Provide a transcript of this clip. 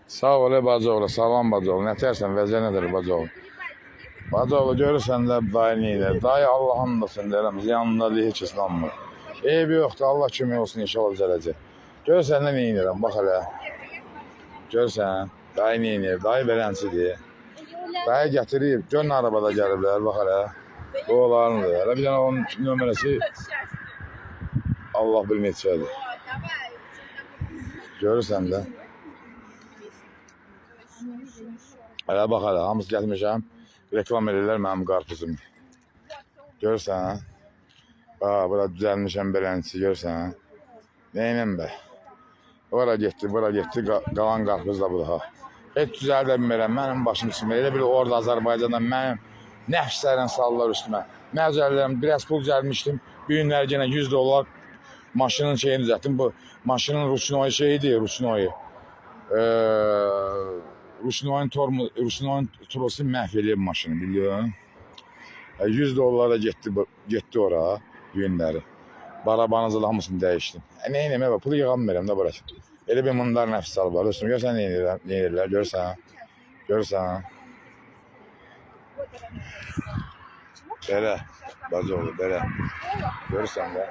Sağ ol, bacıoğlu, salam bacıoğlu. Nətərsən, vəziyyət nədir bacıoğlu? Bacıoğlu, görürsən də dayı nə edir? Dayı Allah'ın da deyirəm, ziyanında deyil, heç islanmır. Eybi yoxdur, Allah kömək olsun, inşallah düzələcək. Görürsən də nə edirəm, bax hələ. Görürsən, dayı nə edir? Dayı beləncidir. Dayı gətirib, gör nə arabada gəliblər, bax hələ. Bu onlarındır. Hələ bir dənə onun nömrəsi Allah bilir neçədir. Görürsən də. Hələ bax hələ, hamısı gətirmişəm. Reklam edirlər mənim qarpızımı. Görürsən? Bax, bura düzəlmişəm beləncisi, görürsən? Neynəm bə? Ora getdi, bura getdi, qalan qarpız da budur ha. Heç düzəldə bilmirəm, mənim başım çıxmır. Elə bil orada Azərbaycanda mənim nəfslərlə salırlar üstümə. Mən düzəldirəm, biraz pul düzəltmişdim. Bu günlər yenə 100 dollar maşının şeyini düzəltdim. Bu maşının ruçnoyu şeyidir, ruçnoyu. Ruçnoyun tormu, ruçnoyun trosu məhv eləyib maşını, biliyorsun? 100 dollara getdi, getdi ora bu günləri. Barabanızı da hamısını dəyişdim. Nə eynəm, pulu yığa bilmirəm də bura. Elə bir mındar nəfs salıblar. Üstümə görsən nə edirlər, nə edirlər, görürsən? Görürsən? Belə, bacıoğlu, belə. Görürsən də.